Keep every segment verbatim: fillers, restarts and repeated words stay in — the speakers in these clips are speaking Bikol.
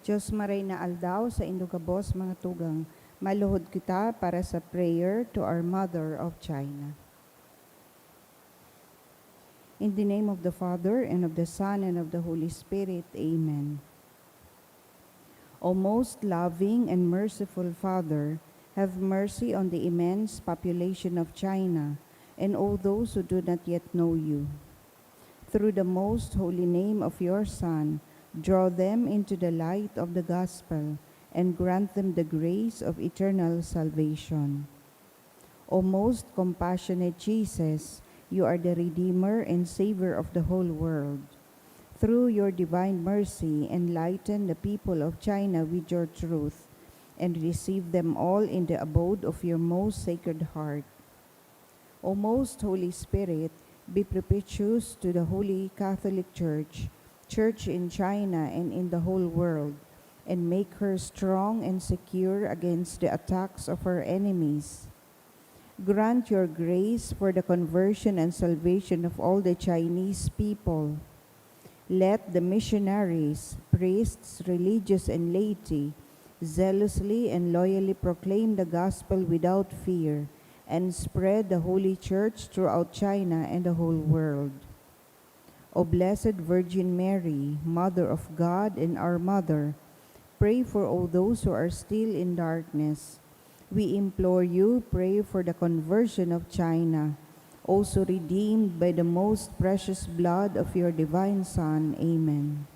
Diyos maray na aldaw sa indo gabos mga tugang, maluhod kita para sa prayer to our Mother of China. In the name of the Father, and of the Son, and of the Holy Spirit. Amen. O most loving and merciful Father, have mercy on the immense population of China and all those who do not yet know you. Through the most holy name of your Son, draw them into the light of the gospel and grant them the grace of eternal salvation. O most compassionate Jesus, you are the Redeemer and Savior of the whole world. Through your divine mercy, enlighten the people of China with your truth, and receive them all in the abode of your most sacred heart. O most Holy Spirit, be propitious to the Holy Catholic Church, Church in China and in the whole world, and make her strong and secure against the attacks of her enemies. Grant your grace for the conversion and salvation of all the Chinese people. Let the missionaries, priests, religious, and laity zealously and loyally proclaim the gospel without fear and spread the Holy Church throughout China and the whole world. O Blessed Virgin Mary, Mother of God and our Mother, pray for all those who are still in darkness. We implore you, pray for the conversion of China, also redeemed by the most precious blood of your divine Son. Amen.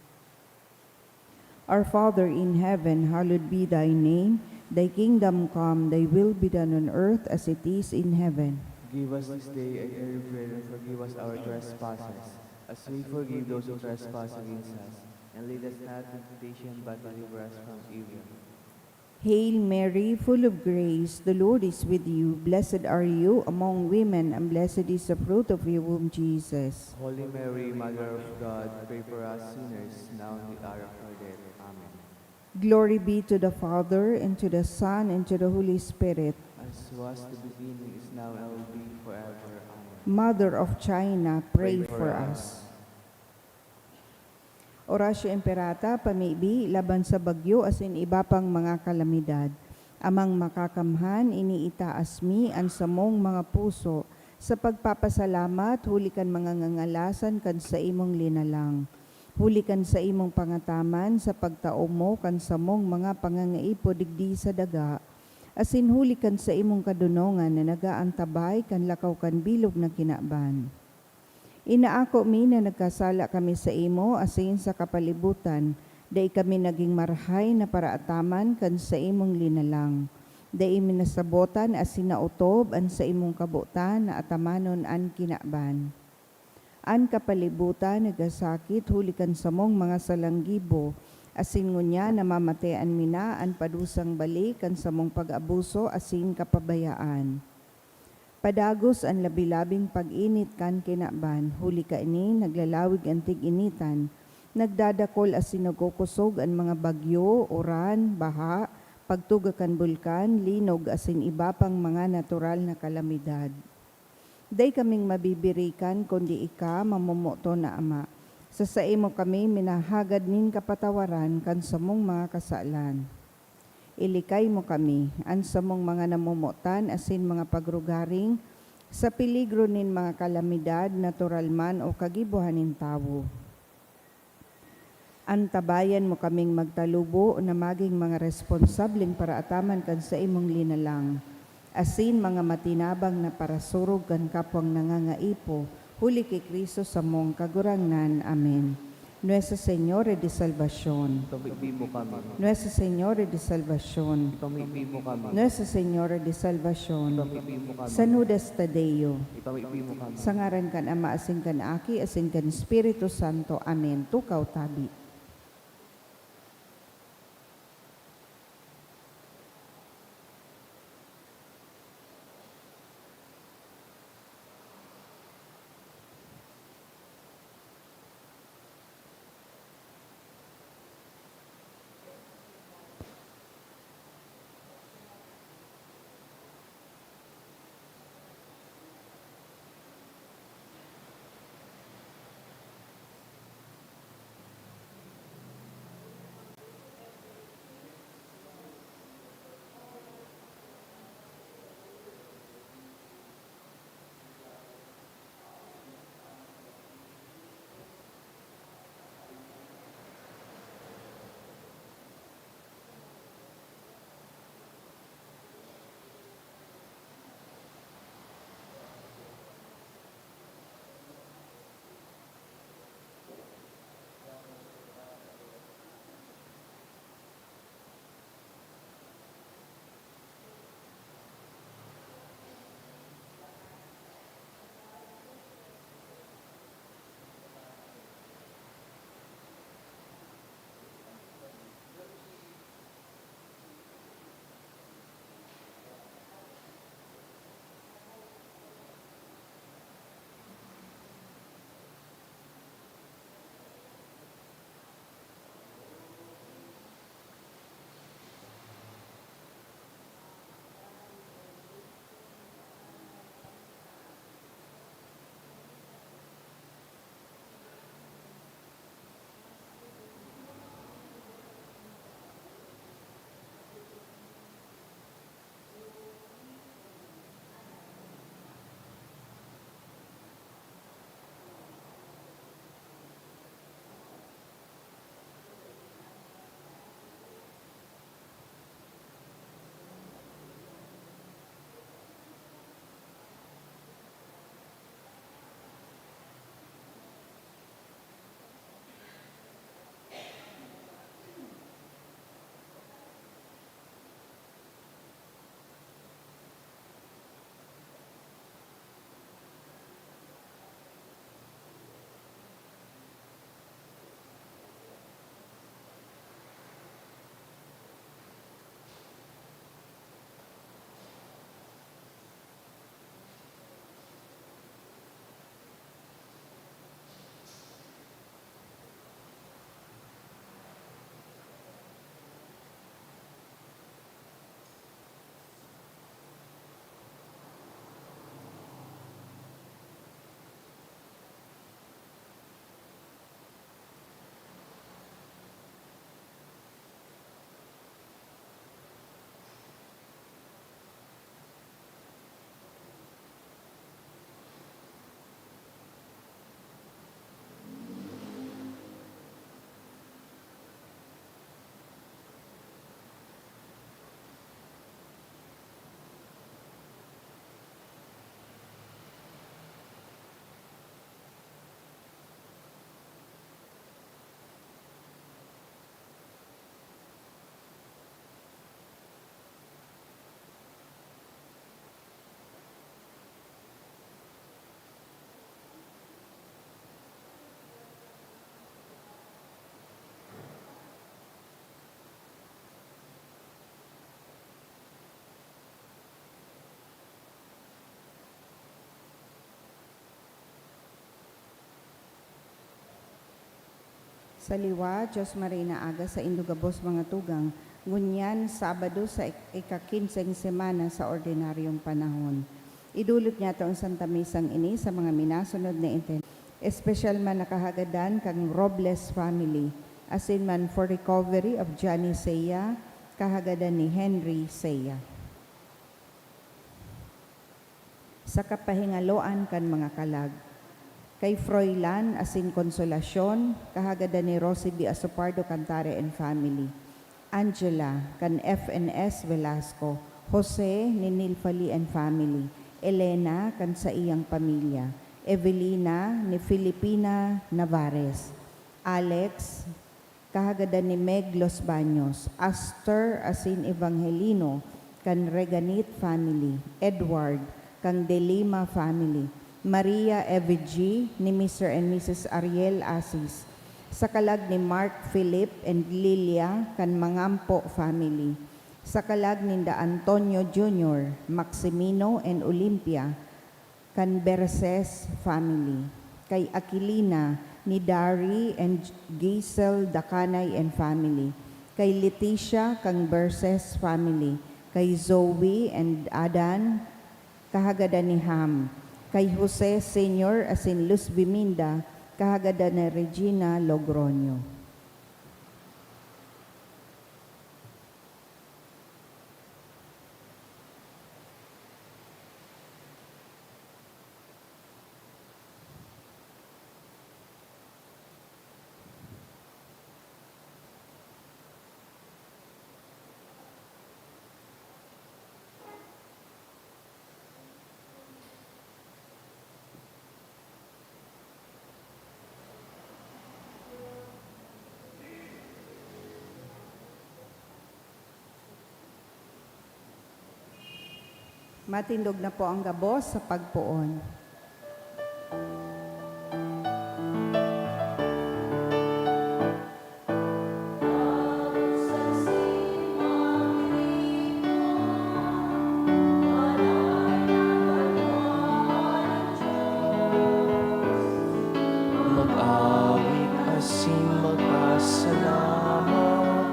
Our Father in heaven, hallowed be thy name. Thy kingdom come, thy will be done on earth as it is in heaven. Give us this day our daily bread, and forgive us our trespasses, as we forgive those who trespass against us. And lead us not into temptation, but deliver us from evil. Hail Mary, full of grace, the Lord is with you. Blessed are you among women, and blessed is the fruit of your womb, Jesus. Holy Mary, Mother of God, pray for us sinners, now and at the hour of our death. Amen. Glory be to the Father, and to the Son, and to the Holy Spirit. As was the beginning, is now, and will be forever. Amen. Mother of China, pray for us. Oratio Imperata, pamibi laban sa bagyo asin iba pang mga kalamidad. Amang Makakamhan, iniitaas mi an samong mga puso sa pagpapasalamat huli kan mga ngangalasan kan saimong linalang, huli kan saimong pangataman sa pagtao mo kan samong mga pangangaipo digdi sa daga, asin huli kan saimong kadonongan na nag-aantabay kan lakaw kan bilog na kinaban. Inaako mi na nagkasala kami saimo asin sa kapalibutan, dai kami nagin marahay na paraataman kan saimong linalang. Dai mi nasabotan asin naotob an saimong kabotan na atamanon an kinaban. An kapalibutan nagasakit huli kan samong mga salanggibo, asin ngunyan namamatean mi na an padusang balik kan samong pag-abuso asin kapabayaan. Padagos an labi-labing pag-init kan kinaban, huli kaini naglalawig an tig-initan, nagdadakol asin nagkukosog an mga bagyo, uran, baha, pagtuga kan bulkan, linog asin iba pang mga natural na kalamidad. Dai kaming mabibirikan kundi ika, mamomoton na Ama. Sa saimo kami minahagad nin kapatawaran kan samong mga kasalan. Ilikay mo kami, an samong mga namomotan asin mga pagrugaring, sa peligro nin mga kalamidad, natural man o kagibohan nin tawo. Antabayan mo kaming magtalubo na magin mga responsableng paraataman kan saimong linalang, asin mga matinabang na parasurog kan kapwang nangangaipo, huli ki Cristo samong Kagurangnan. Amen. Nuestra Señora de Salvacion. Ipamibi mo kami. Nuestra Señora de Salvacion. Ipamibi mo kami. Nuestra Señora de Salvacion. Ipamibi mo kami. San Judas Tadeo. Ipamibi mo kami. Sa ngaran kan Ama, asin kan Aki, asin kan Espiritu Santo. Amen. Tukaw tabi. Sa liwat, Dios Maria na aga saindo gabos mga tugang, ngunyan Sabado sa ik-, ika-kinseng semana sa ordinaryong panahon. Idulot niyato an Santa Misang ini sa mga minasunod na inten-, espesyal man na kahagadan kan Robles family, asin man for recovery of Johnny Seiya, kahagadan ni Henry Seiya. Sa kapahingaloan kan mga kalag. Kay Froilan asin Consolacion, kahagadan ni Rosie B. Asopardo Cantare and family. Angela, kan F N S Velasco. Jose, ni Nilfali and family. Elena, kan saiyang pamilya. Evelina, ni Filipina Navares. Alex, kahagadan ni Meg Los Baños, Astor asin Evangelino kan Reganit family, Edward kan De Lima family, Maria Evie G ni Mister and Missus Ariel Asis, sa kalag ni Mark Philip and Lilia kan Mangampo family, sa kalag ninda Antonio Junior, Maximino and Olympia, kan Berses family, kay Aquilina ni Dari and Giselle Dacanay and family, kay Leticia kan Berses family, kay Zoe and Adan, kahagadan ni Ham, kay Jose Senior asin Luz Biminda, kahagadan ni Regina Logroño. Matindog na po ang gabos sa pagpoon. Mag-awit asin magpasalamat,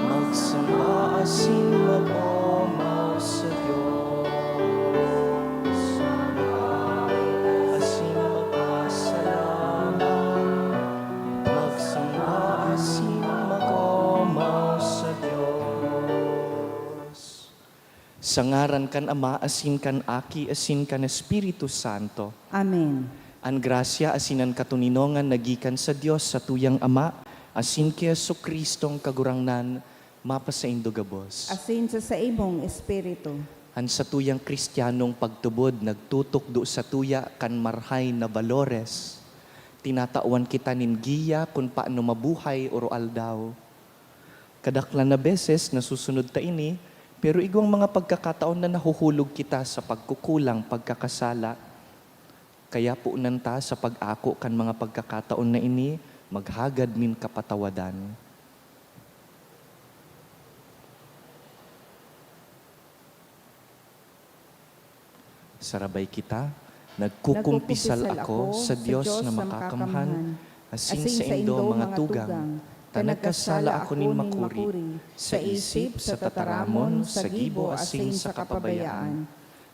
magsamba asin mag-omaw sa Dios. Mag-awit asin magpasalamat, magsamba asin mag-omaw sa Dios. Sa ngaran kan Ama, asin kan Aki, asin kan Espiritu Santo. Amen. An grasya asin an katoninongan na gikan sa Dios, satuyang Ama, asin ki Jesu-Cristong Kagurangnan, mapasaindo gabos. Asin sa saimong espiritu. An satuyang Kristiyanong pagtubod nagtutukdo satuya kan marahay na balores. Tinatawan kita nin giya kun paano mabuhay oro-aldaw. Kadaklan na beses nasusunod ta ini, pero igwang mga pagkakataon na nahuhulog kita sa pagkukulang, pagkakasala. Kaya ponan ta sa pag-ako kan mga pagkakataon na ini, maghagad nin kapatawadan. Sarabay kita, nagkukumpisal ako sa Dios na makakamhan, asin saindo, mga tugang, ta nagkasala ako nin makuri, sa isip, sa tataramon, sa gibo, asin sa kapabayaan.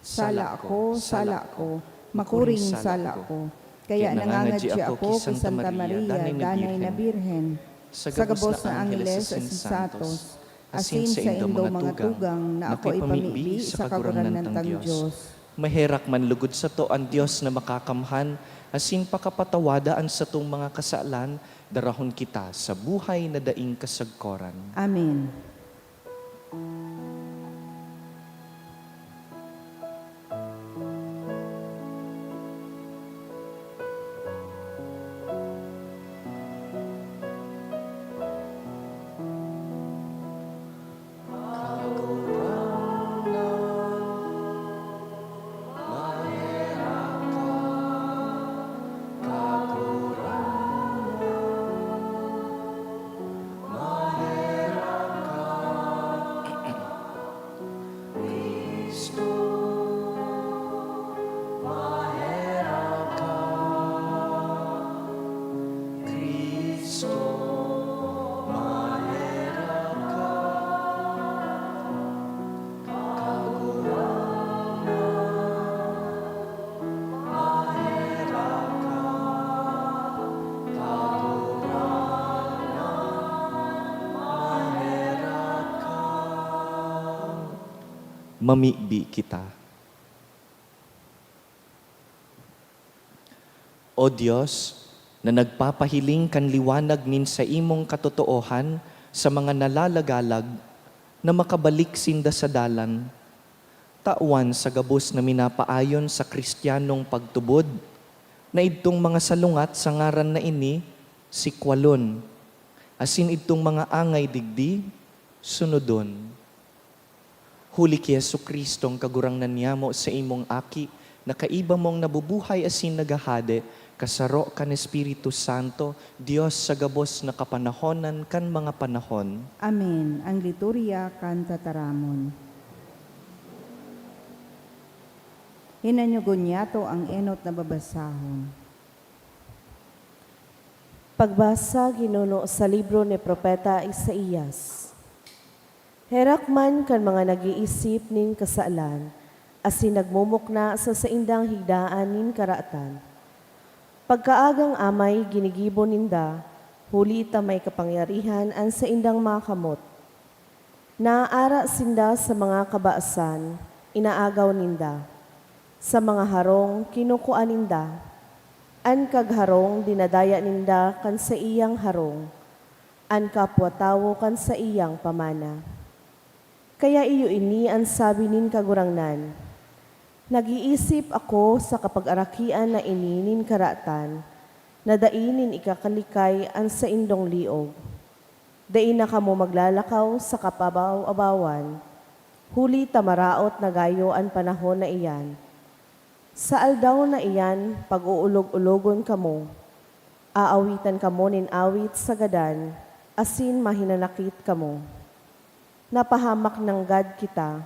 Sala ako, sala ako, makuring sala ako. Kaya nangangadyi ako ki Santa Maria, danay na Birhen, sa gabos na angheles asin santos, asin saindo, mga tugang, na ako ipamibi sa Kagurangnan tang Dios. Maherak man lugod sato an Dios na makakamhan, asin pakapatawada an satong mga kasalan, darahon kita sa buhay na daing kasagkoran. Amen. Mamibi kita. O Dios, na nagpapahiling kan liwanag nin saimong katotoohan sa mga nalalagalag na makabalik sinda sa dalan, tawan sa gabos na minapaayon sa Kristiyanong pagtubod na idtong mga salungat sa ngaran na ini sikwalon, asin idtong mga angay digdi sunodon. Huli ki Jesu-Cristong Kagurangnan niyamo, sa imong Aki, na kaiba mong nabubuhay asin naghahade, kasaro kan Espiritu Santo, Dios sa gabos na kapanahonan kan mga panahon. Amen. Ang liturya kan tataramon. Hinanyogon niyato ang enot na babasahon. Pagbasa ginuno sa libro ni Propeta Isaias. Herak man kan mga nag-iisip nin kasalan, asin nagmumukna sa saindang higdaan nin karatan. Pagkaagang amay ginigibo ninda, huli ta may kapangyarihan an saindang mga kamot. Naaara sinda sa mga kabasan, inaagaw ninda. Sa mga harong, kinukua ninda. An kagharong dinadaya ninda kan saiyang harong, an kapwa tawo kan saiyang pamana. Kaya iyo ini an sabi nin Kagurangnan, "Nag-iisip ako sa kapagarakian na ini nin karatan, na dai nin ikakalikay an saindong liog. Dai na kamo maglalakaw sa kapabaw-abawan, huli ta maraot na gayo an panahon na iyan. Sa aldaw na iyan, pag-oolog-ologon kamo, aawitan kamo nin awit sa gadan, asin mahinanakit kamo." Napahamak nanggad kita,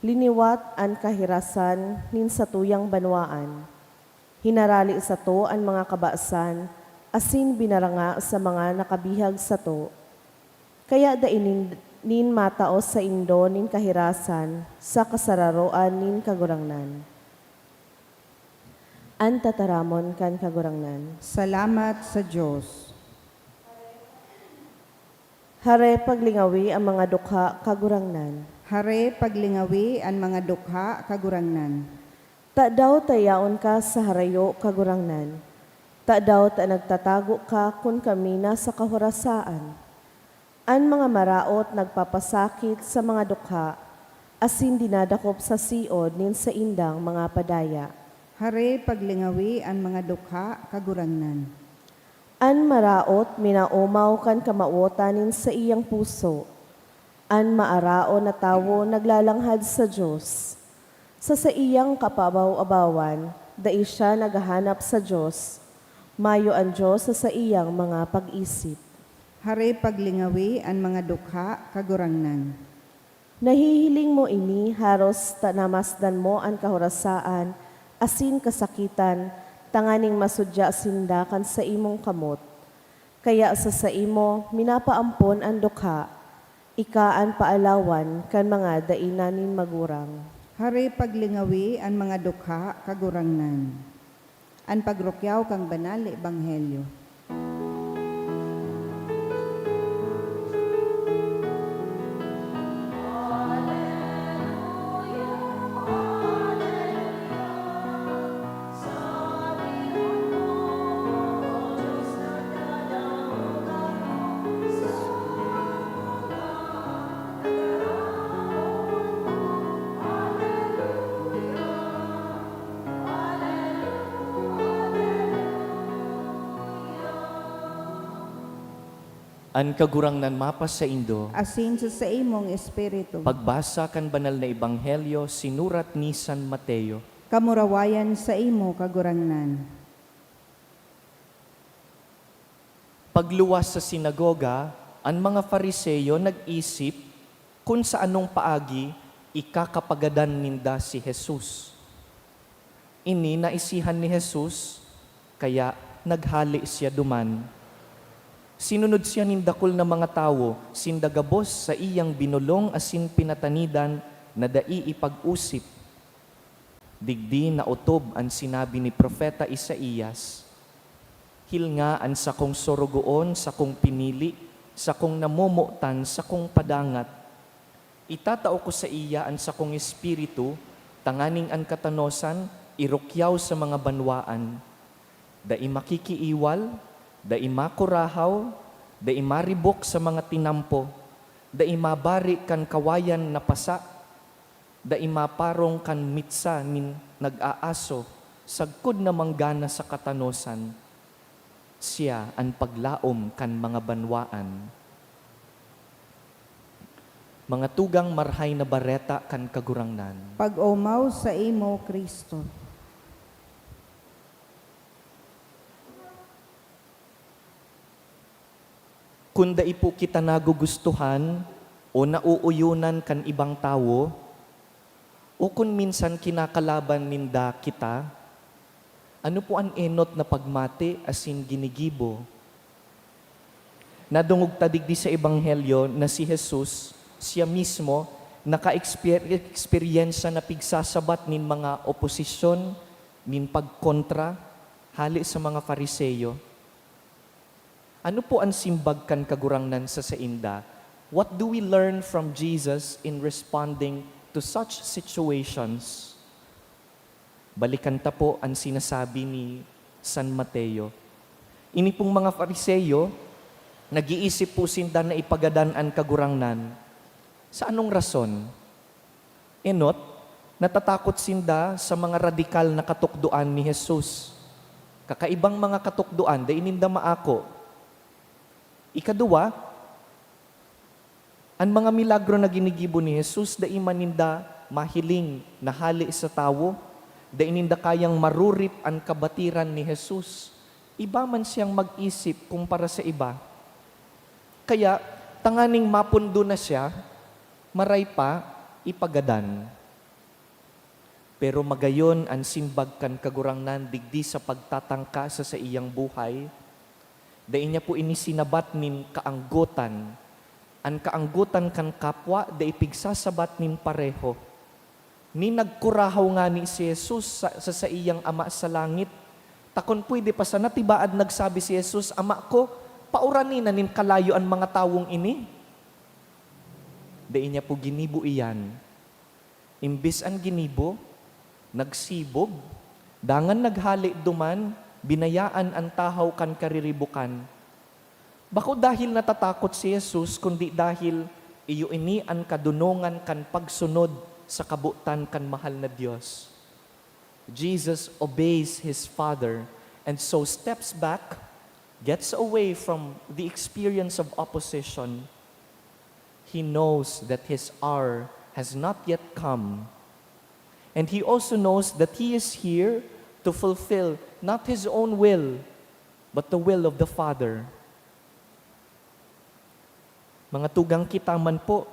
liniwat an kahirasan nin satuyang banwaan. Hinarali sato an mga kabasan asin binaranga sa mga nakabihag sato. Kaya dai nin, nin matao saindo nin kahirasan sa kasararoan nin Kagurangnan. An tataramon kan Kagurangnan. Salamat sa Dios. Hare paglingawi an mga dukha, Kagurangnan. Hare paglingawi an mga dukha, Kagurangnan. Tadaw ta yaon ka sa harayo, Kagurangnan? Tadaw ta nagtatago ka kun kami nasa kahorasaan? An mga maraot nagpapasakit sa mga dukha, asin dinadakop sa siod nin saindang mga padaya. Hare paglingawi an mga dukha, Kagurangnan. An maraot minaomaw kan kamawotan nin saiyang puso. An maaraon na tawo naglalanghad sa Dios. Sa saiyang kapabaw-abawan, dai siya naghahanap sa Dios. Mayo an Dios sa saiyang mga pag-isip. Hare paglingawi an mga dukha, Kagurangnan. Nahihiling mo ini, haros ta namasdan mo an kahorasaan asin kasakitan, tanganing masudya sinda kan saimong kamot. Kaya sa saimo, minapaampon an dukha, ika an paalawan kan mga dai na nin magurang. Hare paglingawi an mga dukha, Kagurangnan. An pagrukyaw kan Banal na Ebanghelyo. An Kagurangnan mapasaindo. Asin sa saimong espiritu. Pagbasa kan Banal na Ebanghelyo sinurat ni San Mateo. Kamurawayan saimo, Kagurangnan. Pagluwas sa sinagoga, an mga Fariseo nag-isip kun sa anong paagi ikakapagadan ninda si Jesus. Ini naisihan ni Jesus, kaya naghale siya duman. Sinunod siya nin dakul na mga tawo, sinda gabos saiyang binolong asin pinatanidan na dai ipag-osip. Digdi naotob an sinabi ni Propeta Isaias, "Hilnga an sakong sorogoon, sakong pinili, sakong namomotan, sakong padangat." Itatao ko saiya an sakong espiritu, tanganing an katanosan irukyaw sa mga banwaan. Dai makikiiwal, dai makurahaw, dai maribok sa mga tinampo, dai mabari kan kawayan na pasa, dai maparong kan mitsa nin nag-aaso, sagkod na manggana sa katanosan. Siya an paglaom kan mga banwaan. Mga tugang, Marahay na Bareta kan Kagurangnan. Pag-omaw saimo, Cristo. Kun dai po kita nagugustuhan o nauuyonan kan ibang tawo, o kun minsan kinakalaban ninda kita, ano po an enot na pagmati asin ginigibo? Nadungog ta digdi sa Ebanghelyo na si Jesus, siya mismo, naka-eksper-, eksperyensya na pigsasabat nin mga oposisyon, nin pagkontra, hale sa mga Fariseo. Ano po an simbag kan Kagurangnan sa sainda? What do we learn from Jesus in responding to such situations? Balikan ta po an sinasabi ni San Mateo. Ini pong mga Fariseo, nag-iisip po sinda na ipagadan an Kagurangnan. Sa anong rason? Enot, natatakot sinda sa mga radikal na katukdoan ni Jesus. Kakaibang mga katukdoan, dai ninda maako. Ikaduwa, an mga milagro na ginigibo ni Jesus, dai man ninda mahiling na hale sa tawo, dai ninda kayang marurip an kabatiran ni Jesus. Iba man siyang mag-isip kumpara sa iba. Kaya, tanganing mapundo na siya, maray pa, ipagadan. Pero magayon an simbag kan Kagurangnan digdi sa pagtatangka sa saiyang buhay. Dai niya po ini sinabat nin kaanggotan. An kaanggotan kan kapwa dai pigsasabat nin pareho. Ni nagkurahaw ngani si Jesus sa, sa saiyang Ama sa langit. Ta kun pwede pa sana, tibaad nagsabi si Jesus, "Ama ko, paurani na nin kalayo an mga tawong ini." Dai niya po ginibo iyan. Imbes an ginibo, nagsibog, dangan naghale duman, binayaan an tahaw kan kariribokan. Bako dahil natatakot si Jesus, kundi dahil iyo ini an kadonongan kan pagsunod sa kabotan kan mahal na Dios. Jesus obeys his Father and so steps back, gets away from the experience of opposition. He knows that his hour has not yet come. And he also knows that he is here to fulfill not his own will, but the will of the Father. Mga tugang, kita man po,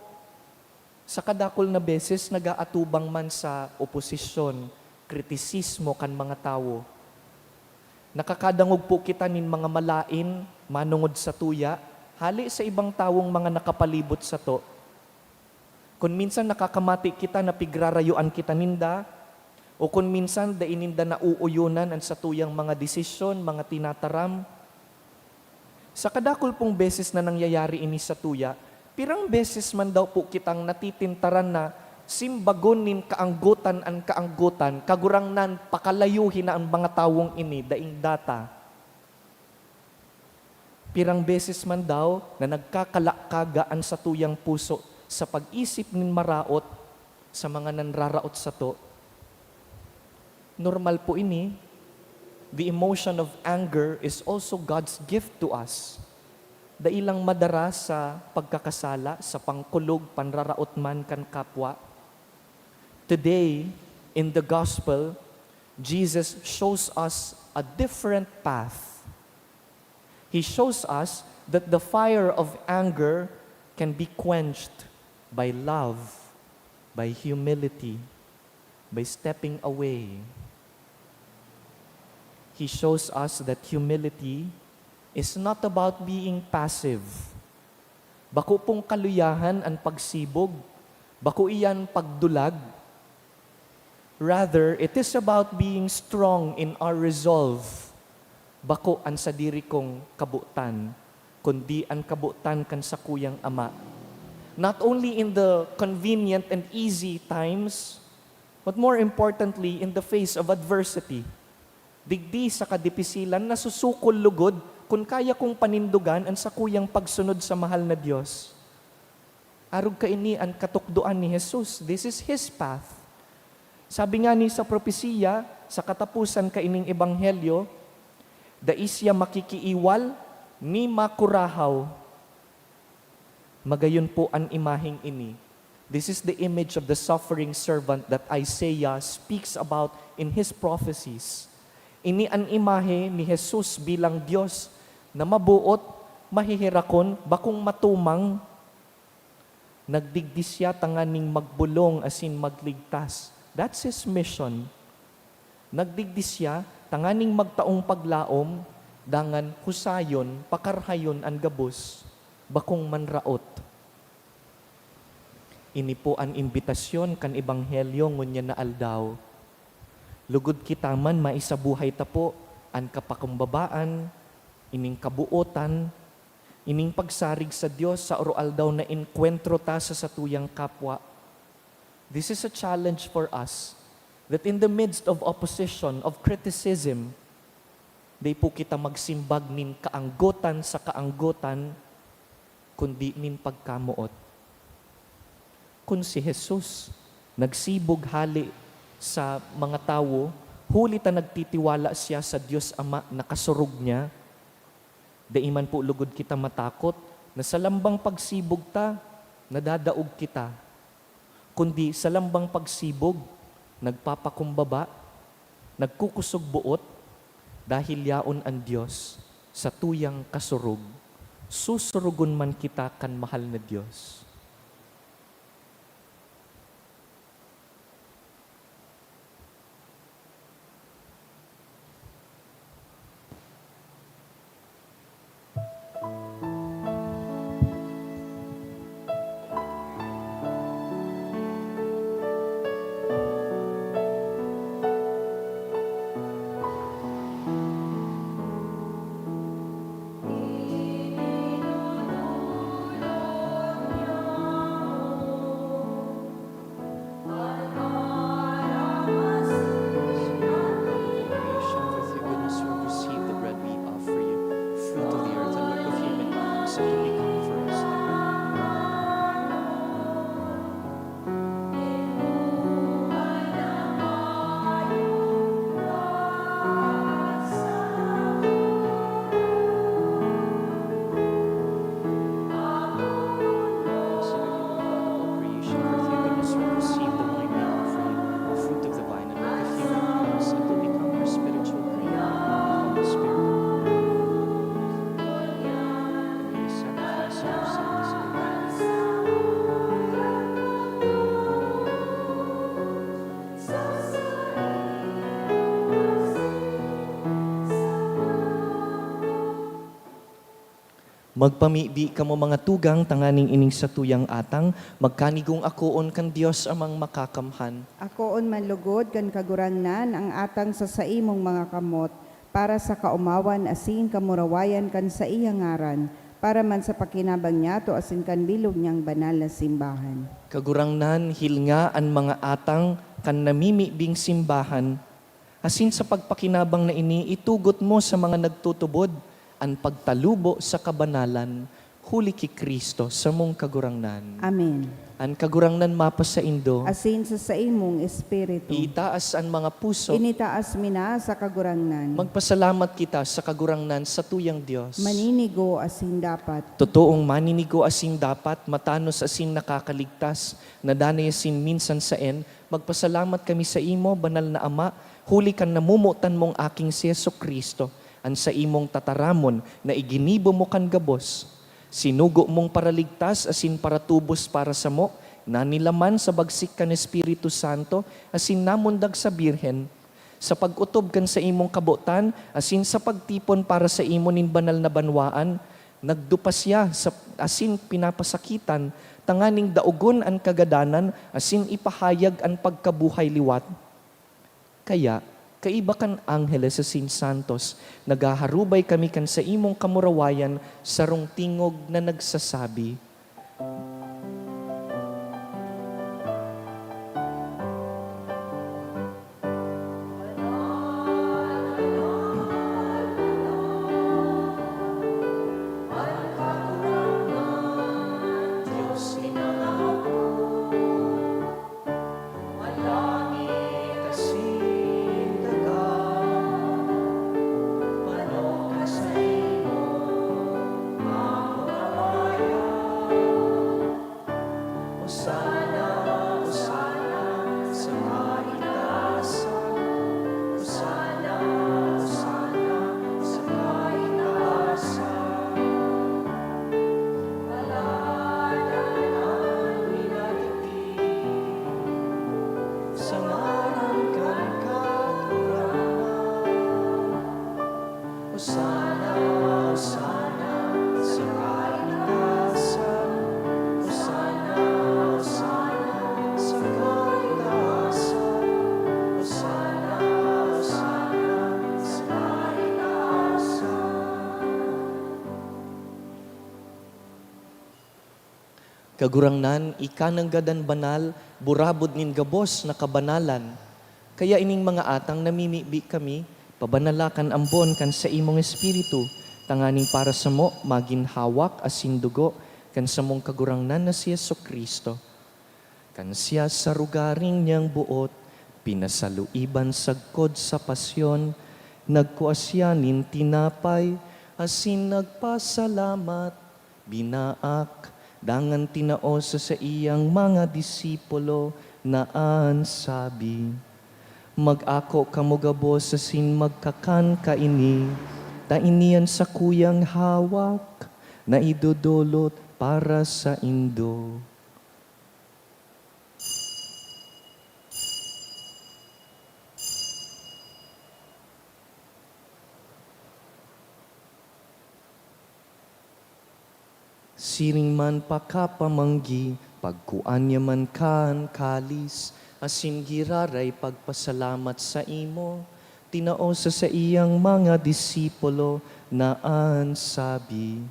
sa kadakul na beses nag-aatubang man sa oposisyon, kritisismo kan mga tawo. Nakakadangog po kita nin mga malaen manongod sa tuya, hale sa ibang tawong mga nakapalibot sato. Kun minsan nakakamati kita na pigrarayoan kita ninda, o kun minsan dai ninda nauuyonan an satuyang mga desisyon, mga tinataram. Sa kadakul pong beses na nangyayari ini satuya, pirang beses man daw po kitang natitentaran na simbagon nin kaanggotan an kaanggotan, "Kagurangnan, pakalayuhi na an mga tawong ini, daing data." Pirang beses man daw na nagkakalakaga an satuyang puso sa pag-isip nin maraot sa mga nanraraot sato. Normal po ini. The emotion of anger is also God's gift to us. Dai lang madara sa pagkakasala, sa pangkulog, panraraot man kan kapwa. Today, in the gospel, Jesus shows us a different path. He shows us that the fire of anger can be quenched by love, by humility, by stepping away. He shows us that humility is not about being passive. Bako pong kaluyahan an pagsibog, bako iyan pagdulag. Rather, it is about being strong in our resolve. Bako an sadiri kong kabotan, kundi an kabotan kan sakuyang Ama. Not only in the convenient and easy times, but more importantly, in the face of adversity. Digdi sa kadipisilan, nasusukol lugod kun kaya kong panindogan an sakuyang pagsunod sa mahal na Dios. Arog kaini an katukdoan ni Jesus. This is his path. Sabi ngani sa propesiya, sa kataposan kaining ebanghelyo, "Dai siya makikiiwal ni makurahaw." Magayon po an imaheng ini. This is the image of the suffering servant that Isaiah speaks about in his prophecies. Ini an imahe ni Jesus bilang Dios na maboot, maheherakon, bakong matumang. Nagdigdi siya tanganing magbolong asin magligtas. That's his mission. Nagdigdi siya tanganing magtaong paglaom, dangan husayon, pakarhayon an gabos, bakong manraot. Ini po an imbitasyon kan Ebanghelyo ngunyan na aldaw. Lugod kita man maisabuhay ta po an kapakumbabaan, ining kabuotan, ining pagsarig sa Dios sa aroaldaw na enkwentro ta sa satuyang kapwa. This is a challenge for us, that in the midst of opposition, of criticism, di po kita magsimbag nin kaanggotan sa kaanggotan, kundi nin pagkamoot. Kun si Jesus nagsibog hale sa mga tawo, huli ta nagtitiwala siya sa Dios Ama na kasurog niya, dai man po lugod kita matakot na sa lambang pagsibog ta, nadadaog kita, kundi sa lambang pagsibog, nagpapakumbaba, nagkukusog boot, dahil yaon an Dios sa tuyang kasurog. Susurugon man kita kan mahal na Dios. Creation, with your goodness we receive the bread we offer you, fruit of the earth and work of human hands, let it become for us the bread. Consider you, O God of all creation, worthy of goodness we receive the wine we offer you, fruit of the vine and work of human hands, let it become our spiritual grain, become the Spirit of God. And may the sacrifice of our sins be made. Magpamibi kamo, mga tugang, tanganing ining satuyang atang magkanigong akoon kan Dios Amang Makakamhan. Akoon man lugod kan Kagurangnan ang atang sa saimong mga kamot, para sa kaomawan asin kamurawayan kan saiyang ngaran, para man sa pakinabang niyato asin kan bilog niyang banal na simbahan. Kagurangnan, hilnga an mga atang kan namimibing simbahan, asin sa pagpakinabang na ini, itugot mo sa mga nagtutubod an pagtalubo sa kabanalan, huli ki Cristo, samong Kagurangnan. Amen. An Kagurangnan mapasaindo. Asin sa saimong espiritu. Itaas an mga puso. Initaas mi na sa Kagurangnan. Magpasalamat kita sa Kagurangnan, satuyang Dios. Maninigo asin dapat. Totoong maninigo asin dapat, matanos asin nakakaligtas, na danay asin minsan saen, magpasalamat kami saimo, Banal na Ama, huli kan namomotan mong Aking si Jesu-Cristo, an saimong tataramon na iginibo mo kan gabos. Sinugo mong paraligtas asin paratubos para samo, nanilaman sa bagsik kan Espiritu Santo, asin namundag sa Birhen. Sa pag-otob kan saimong kabotan asin sa pagtipon para saimo nin banal na banwaan, nagdupa siya sa, asin pinapasakitan, tanganing daogon an kagadanan asin ipahayag an pagkabuhay liwat. Kaya, kaiba kan angheles asin santos, naghaharubay kami kan saimong kamurawayan, sarong tingog na nagsasabi, Kagurangnan, ika nanggad an banal, burabod nin gabos na kabanalan. Kaya ining mga atang namimibi kami, pabanala kan ambon kan saimong Espiritu, tanganing para samo magin hawak asin dugo kan samong Kagurangnan na si Jesu-Cristo. Kan siya sa rogaring niyang boot, pinasaluiban sagkod sa pasyon, nagkua siya nin tinapay asin nagpasalamat, binaak, dangan tinao sa saiyang mga disipulo na an sabi, "Mag-ako kamo gabos asin magkakan kaini, ta ini an sakuyang hawak na idodolot para saindo." Siring man pakapamanggi, pagkua niya man kan kalis, asin giraray pagpasalamat saimo, tinao sa saiyang mga disipulo na an sabi,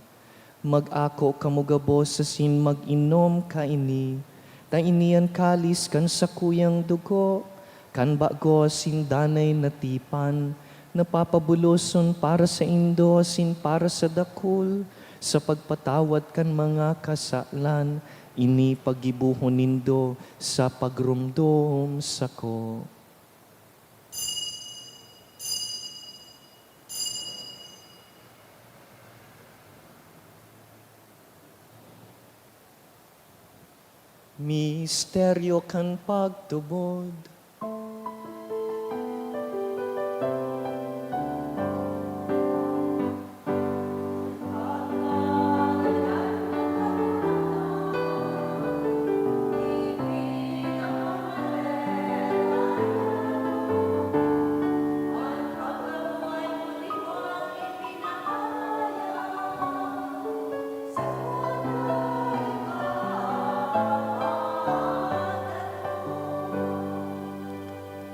"Mag-ako kamo gabos asin mag-inom kaini, ta ini an kalis kan sakuyang dugo, kan bago asin danay na tipan, na papabuloson para saindo asin para sa dakul, sa pagpatawad kan mga kasalan. Ini paggibohon nindo sa pagromdom sako." Misteryo kan pagtubod.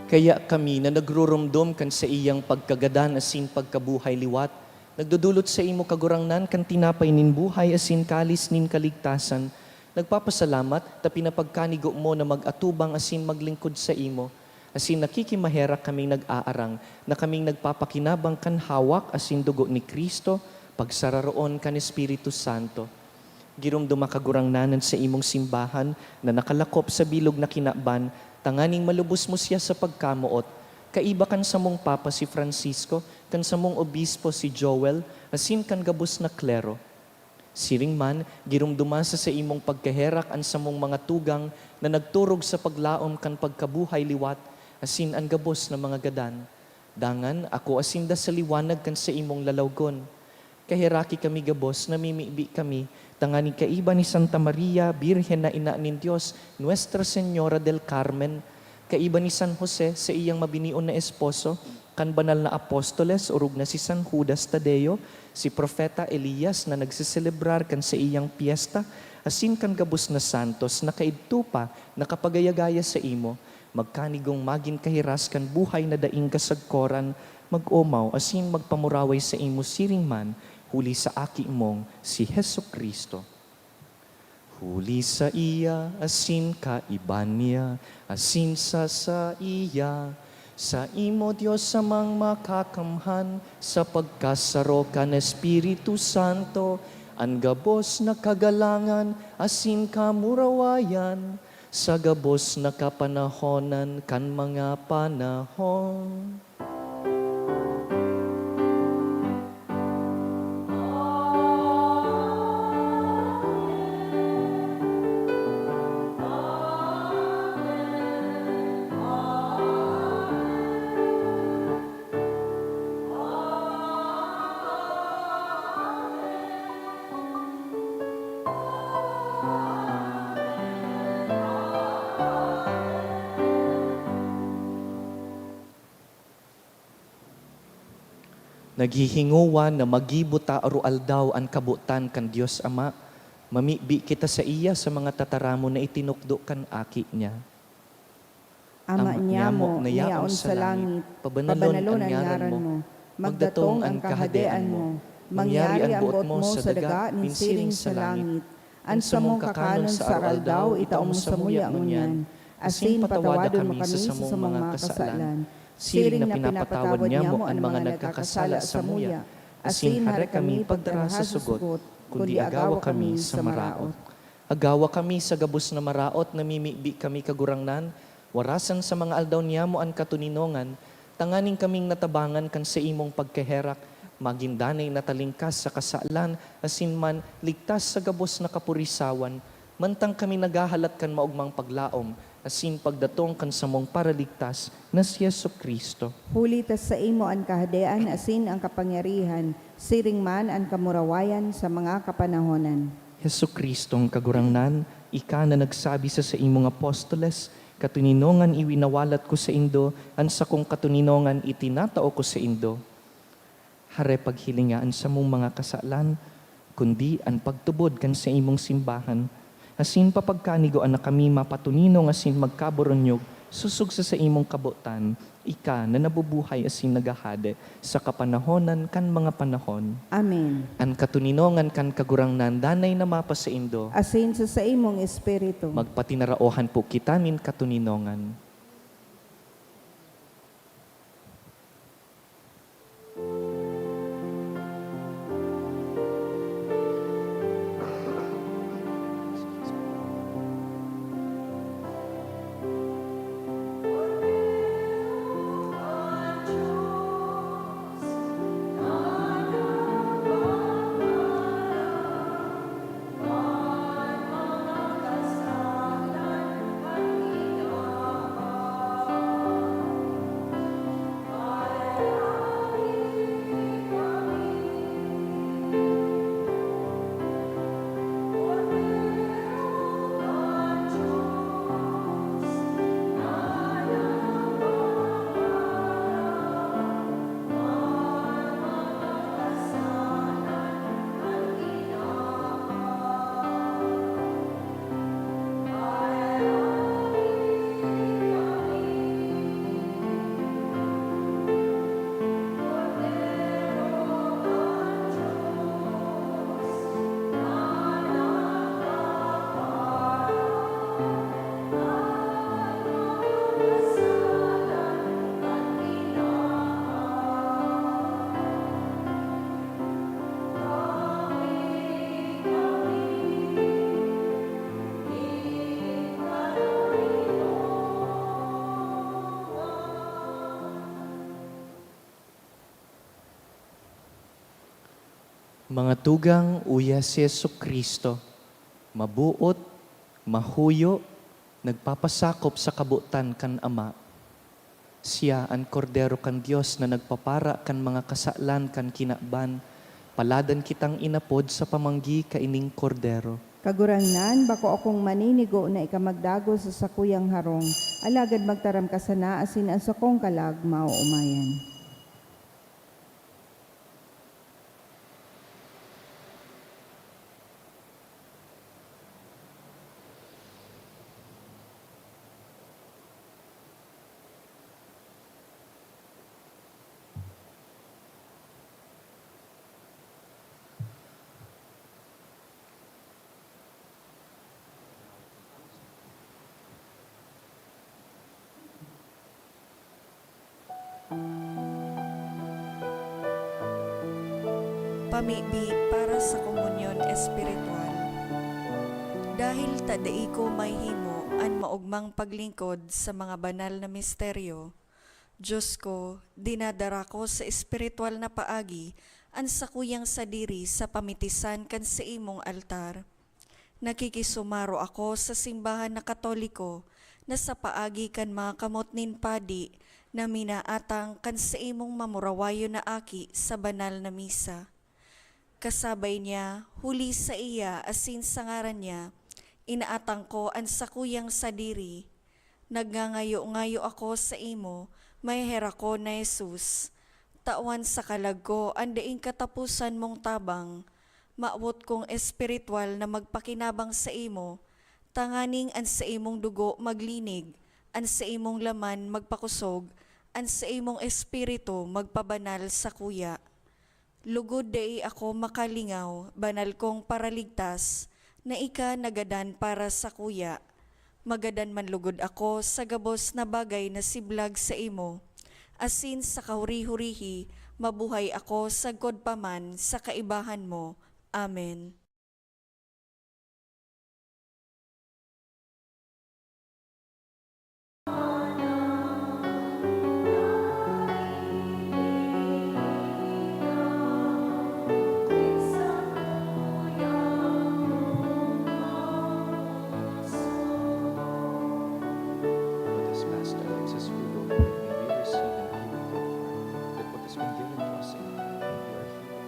Kaya kami na nagruromdom kan saiyang pagkagadan asin pagkabuhay liwat, nagdodolot saimo, Kagurangnan, kan tinapay nin buhay asin kalis nin kaligtasan, nagpapasalamat ta pinapagkanigo mo na mag-atubang asin maglingkod saimo, asin nakikimaherak kaming nag-aarang na kaming nagpapakinabang kan hawak asin dugo ni Cristo, pagsararoon kan Espiritu Santo. Giromdoma, Kagurangnan, an saimong simbahan na nakalakop sa bilog na kinaban, tanganing malubos mo siya sa pagkamoot, kaiba kan samong Papa si Francisco, kan samong Obispo si Joel, asin kan gabos na klero. Siring man, giromdoma sa saimong pagkaherak an samong mga tugang na nagturog sa paglaom kan pagkabuhay liwat, asin an gabos na mga gadan. Dangan, akoa sinda sa liwanag kan saimong lalawgon. Kaheraki kami gabos, namimibi kami, tanganing kaiba ni Santa Maria, Birhen na Ina nin Dios, Nuestra Señora del Carmen, kaiba ni San Jose, saiyang mabinion na esposo, kan banal na apostoles, orog na si San Judas Tadeo, si Propeta Elias na nagseselebrar kan saiyang pyesta, asin kan gabos na santos na kaidto pa nakapagaya-gaya saimo, magkanigong magin kahiras kan buhay na daing kasagkoran, mag-omaw asin magpamuraway saimo siring man, huli sa Aki mong si Jesu-Cristo. Huli saiya, asin kaiba niya, asin sa saiya, saimo, Dios Amang Makakamhan, sa pagkasaro kan Espiritu Santo, an gabos na kagalangan asin kamurawayan, sa gabos na kapanahonan kan mga panahon. Naghihingowa na magibo ta aroaldaw an kabotan kan Dios Ama, mamibi kita saiya sa mga tataramon na itinukdo kan Aki niya. Ama niyamo na yaon sa langit, pabanalon an ngaran mo. Magdatong an kahadean mo. Mangyari an boot mo sa daga nin siring sa langit. An samong kakanon sa aroaldaw, itao mo samuya ngunyan, asin patawadon mo kami sa samong mga kasalan, siring na pinapatawad niamo an mga nagkakasala samuya, asin hare kami pagdara sa sugot, kundi agawa kami sa maraot. Agawa kami sa gabos na maraot na mimibi kami, Kagurangnan, warasan sa mga aldaw niyamo an katoninongan, tanganing kaming natabangan kan saimong pagkaherak, magin danay na talingkas sa kasalan, asin man ligtas sa gabos na kapurisawan, mantang kami naghahalat kan maogmang paglaom, asin pagdatong kan samong Paraligtas na si Jesu-Cristo. Huli ta saimo an kahadean asin an kapangyarihan, siring man an kamurawayan sa mga kapanahonan. Jesu-Cristong Kagurangnan, ika na nagsabi sa saimong apostoles, "Katoninongan iwinawalat ko saindo, an sakong katoninongan itinatao ko saindo." Hare paghilinga an samong mga kasalan, kundi an pagtubod kan saimong simbahan, asin papagkanigoan na kami mapatoninong asin magkaboronyog sosog sa saimong kabotan, ika na nabubuhay asin naghahade sa kapanahonan kan mga panahon. Amen. An katoninongan kan Kagurangnan danay na mapasaindo. Asin sa saimong espiritu. Magpatinaraohan po kita nin katoninongan. Mga tugang, uya si Jesu-Cristo, maboot, mahuyo, nagpapasakop sa kabotan kan Ama. Siya an Kordero kan Dios na nagpapara kan mga kasalan kan kinaban. Paladan kitang inapod sa pamanggi kaining Kordero. Kagurangnan, bako akong maninigo na ika magdagos sa sakuyang harong, alagad magtaram ka sana asin an sakong kalag maoomayan. Pamibi para sa komunyon espiritual. Dahil ta dai ko mahimo an maogmang paglingkod sa mga banal na misteryo, Dios ko, dinadara ko sa espiritual na paagi an sakuyang sadiri sa pamitisan kan saimong altar. Nakikisumaro ako sa simbahan na Katoliko na sa paagi kan mga kamot nin padi na minaatang kan saimong mamurawayon na aki sa banal na misa. Kasabay niya, huli saiya asin sa ngaran niya, inaatang ko an sakuyang sadiri. Nagngangayo-ngayo ako saimo, maheherak ko na Jesus, tawan sa kalag ko an daing kataposan mong tabang. Mawot kong espiritual na magpakinabang saimo, tanganing an saimong dugo maglinig, an saimong laman magpakosog, an saimong espiritu magpabanal sakuya. Lugod dai ako makalingaw, banal kong Paraligtas, na ika nagadan para sakuya. Magadan man lugod ako sa gabos na bagay na siblag saimo, asin sa kahuri-hurihi mabuhay ako sagkod pa man sa kaibahan mo. Amen. What is Master? It's a sweet Lord, may we receive and be with you. Let what has been given to us in heaven be our healing.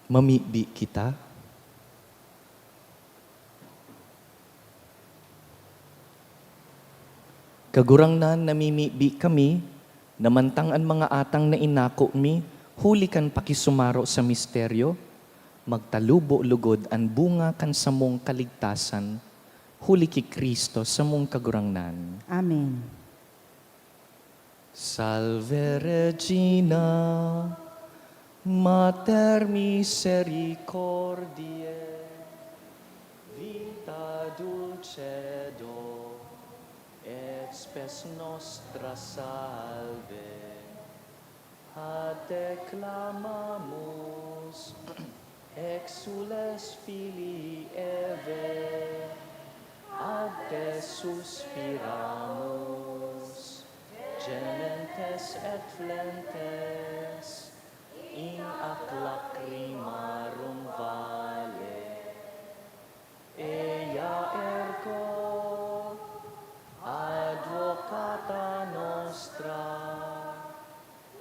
Mamibi kita. Kagurangnan, namimibi kami na mantang an mga atang na inako mi huli kan pakisumaro sa misteryo, magtalubo lugod an bunga kan samong kaligtasan, huli ki Cristo, samong Kagurangnan. Amen. Salve Regina, Mater misericordiae, vita dulcedo et spes nostra salve. Ad te clamamus, exsules filii Evae, ad te suspiramus, gementes et flentes in ac lacrimarum valle. Ea ergo, advocata nostra,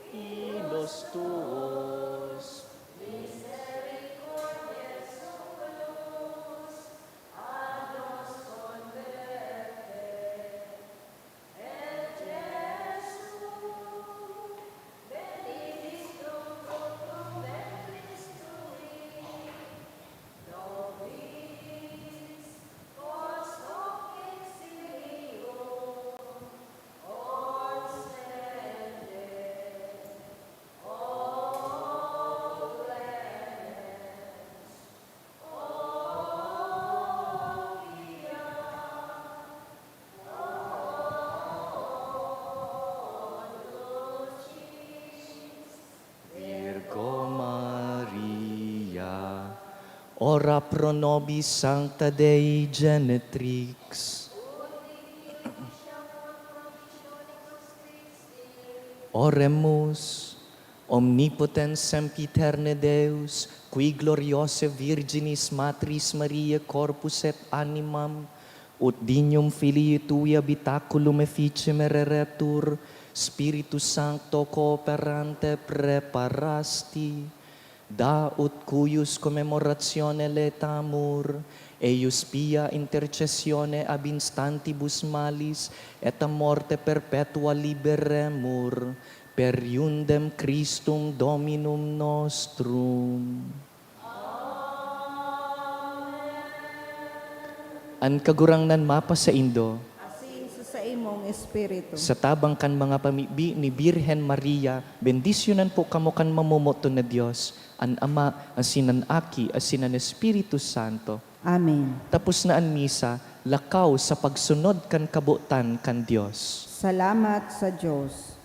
ilos tuos, misericordiae oculos, ad nos converte, et Iesu, benedictum fructum ventris tui, nobis post hoc exilium, Virgo Maria, ora pro nobis Sancta Dei Genetrix. Oremus. Omnipotens sempiterne Deus, qui gloriose Virginis Matris Mariae corpus et animam, ut dignum Filii tui habitaculum efficem ereretur, Spiritu Sancto cooperante preparasti, da ut cuius commemoratione laetamur, eius pia intercessione ab instantibus malis et a morte perpetua liberemur, per eundem Christum Dominum nostrum. An Kagurangnan mapasaindo. Asin sa saimong espiritu. Sa tabang kan mga pamibi ni Birhen Maria, bendisyonan po kamo kan mamomoton na Dios, an Ama, asin an Aki, asin an Espiritu Santo. Amen. Tapos na an misa, lakaw sa pagsunod kan kabotan kan Dios. Salamat sa Dios.